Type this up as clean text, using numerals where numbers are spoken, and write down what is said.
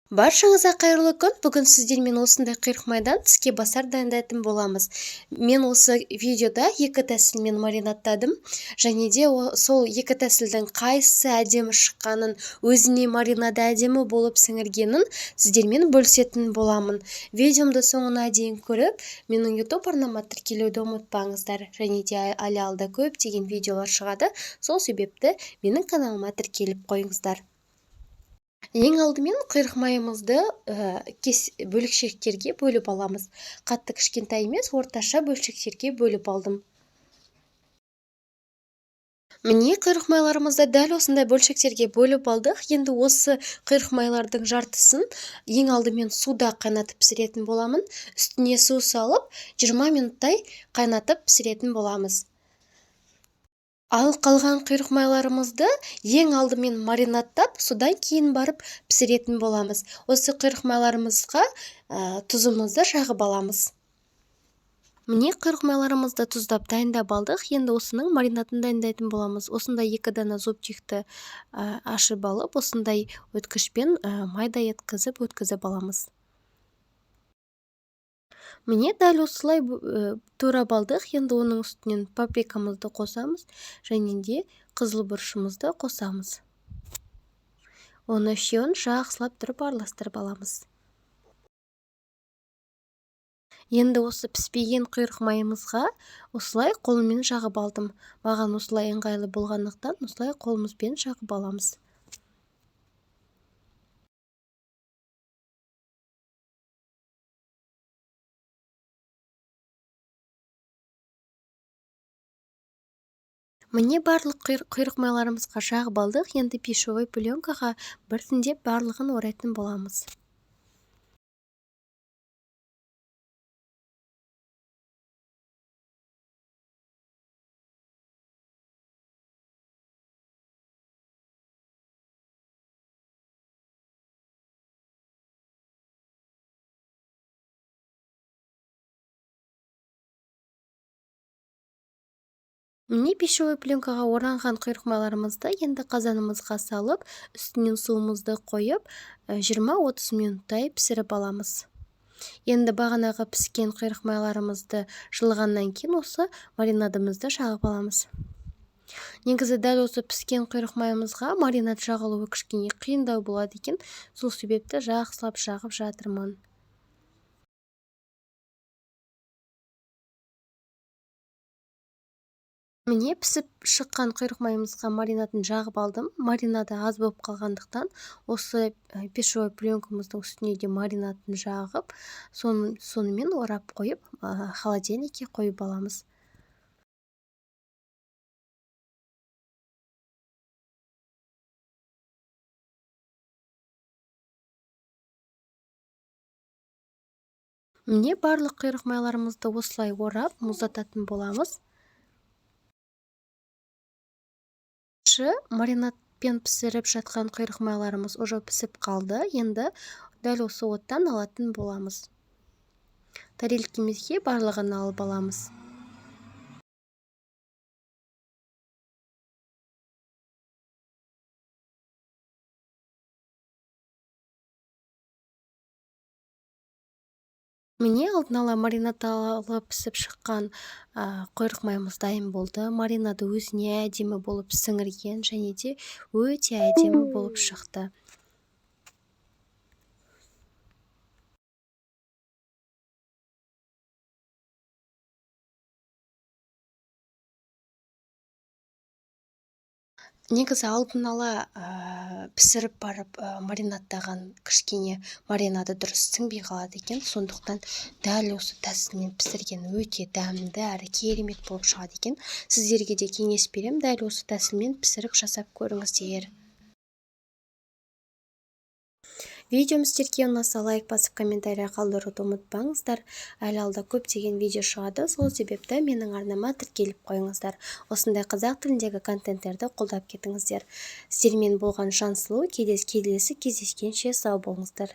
Баршаңызға қайырлы күн. Бүгін сіздермен осындай құйрық майдан тіске басар дайындайтын боламыз. Мен осы видеода екі тәсілмен маринадтадым. Және де сол екі тәсілдің қайсысы әдемі шыққанын, өзіне маринады әдемі болып сіңіргенін сіздермен бөлісетін боламын. Видеомды соңына дейін көріп, менің YouTube арнама тіркелуді ұмытпаңыздар. Және де әлі алда көптеген видеолар шығады. Сол себепті менің каналыма тіркеліп қойыңыздар. Ең алдымен құйрық майымызды бөлшектерге бөліп аламыз. Қатты кішкентай емес, орташа бөлшектерге бөліп алдым. Міне, құйрық майларымызды дәл осындай бөлшектерге бөліп алдық. Енді осы құйрық майлардың жартысын ең алдымен суда қайнатып пісіретін боламын. Үстіне су салып, 20 минуттай қайнатып пісіретін боламыз. Ал қалған құйрық майларымызды ең алдымен маринадтап, содан кейін барып пісіретін боламыз. Осы құйрық майларымызға тұзымызды жағып аламыз. Міне, құйрық майларымызды тұздап дайындап алдық. Енді осының маринадын дайындайтын боламыз. Осындай екі дана зубчикті ашып алып, осындай өткішпен майда еткізіп өткізіп аламыз. Міне, дәл осылай турап алдық. Енді оның үстінен паприкамызды қосамыз және де қызыл бұрышымызды қосамыз. Оны үшеуін жақсылап тұрып араластырып аламыз. Енді осы піспеген құйрық майымызға осылай қолыммен жағып алдым. Маған осылай ыңғайлы болғандықтан осылай қолымызбен жағып аламыз. Міне, барлық құйрық майларымызға жағып алдық. Енді пищевой пленкаға біртіндеп барлығын орайтын боламыз. Міне, пищевой пленкаға оранған құйрық майларымызды енді қазанымызға салып, үстінен суымызды қойып, 20-30 минуттай пісіріп аламыз. Енді бағанағы піскен құйрық майларымызды жылығаннан кейін осы маринадымызды жағып аламыз. Негізі дәл осы піскен құйрық майымызға маринад жағылуы кішкене қиындау болады екен, сол себепті жақсылап жағып жатырмын. Міне, пісіп шыққан құйрық майымызға маринадын жағып алдым. Маринады аз болып қалғандықтан осы пищевой пленкамыздың үстіне де маринадын жағып, сонымен орап қойып, холодильникке қойып аламыз. Міне, барлық құйрық майларымызды осылай орап, мұздататын боламыз. Маринадпен пісіріп жатқан құйрық майларымыз уже пісіп қалды. Енді дәл осы оттан алатын боламыз. Тарелкемізге барлығын алып аламыз. Міне, алдын ала маринадталып пісіп шыққан құйрық майымыз дайын болды. Маринады өзіне әдемі болып сіңірген және де өте әдемі болып шықты. Негізі алдын ала пісіріп барып маринадтаған кішкене маринады дұрыс сіңбей қалады екен. Сондықтан дәл осы тәсілмен пісірген өте дәмді әрі керемет болып шығады екен. Сіздерге де кеңес беремін, дәл осы тәсілмен пісіріп жасап көріңіздер. Видеом сіздерге ұнаса лайк басып комментарий қалдыруды ұмытпаңыздар. Әлі алда көптеген видео шығады, сол себепті менің арнама тіркеліп қойыңыздар. Осындай қазақ тіліндегі контенттерді қолдап кетіңіздер. Сіздермен болған Жансұлу, келесі кездескенше сау болыңыздар.